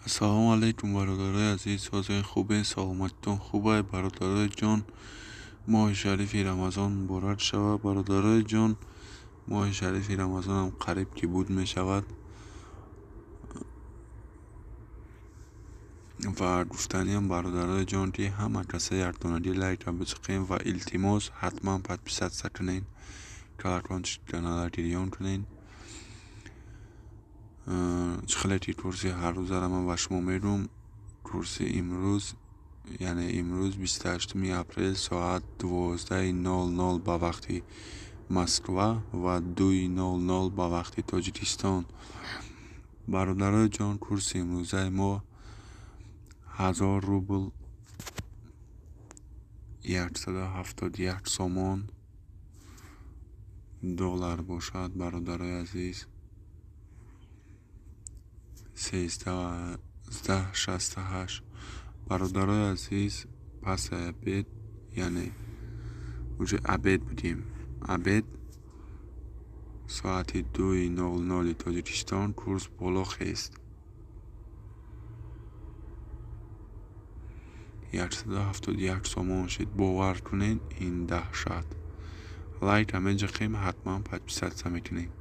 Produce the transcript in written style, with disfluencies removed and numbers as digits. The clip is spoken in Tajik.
Ассалому алайкум, бародарои азиз, созои хубе, саломатитон хубай, бародарои ҷон. Моҳи шарифи Рамазон муборак шавад, бародарои ҷон. Моҳи шарифи Рамазонам қариб ки буд мешавад. Ва гуфтаниам, бародарои ҷон, ки ҳама каса якдонагӣ лайка бичиқем ва илтимос, ҳатман подписаться кунед, колокольчик канала гирён кунед. Чӣ хеле ки курси ҳаррӯзаро ман ба шумо мегӯм, курси имрӯз, яъне имрӯз 28 апрел соат 12:00 ба вақти Москва ва 2:00 ба вақти Тоҷикистон. Бародарои ҷон, курси имрӯзаи мо 1000 рубл 171 сомон доллар бошад, бародарои азиз. 13,68. Бародарои азиз, пасай обед, яъне уже обед будем, обед соати 2:00 Тоҷикистон курс боло хест, 171 сомон шид. Бовар кунед, ин даҳшат. Лайка меҷиқем, ҳатман подписаться мекунем.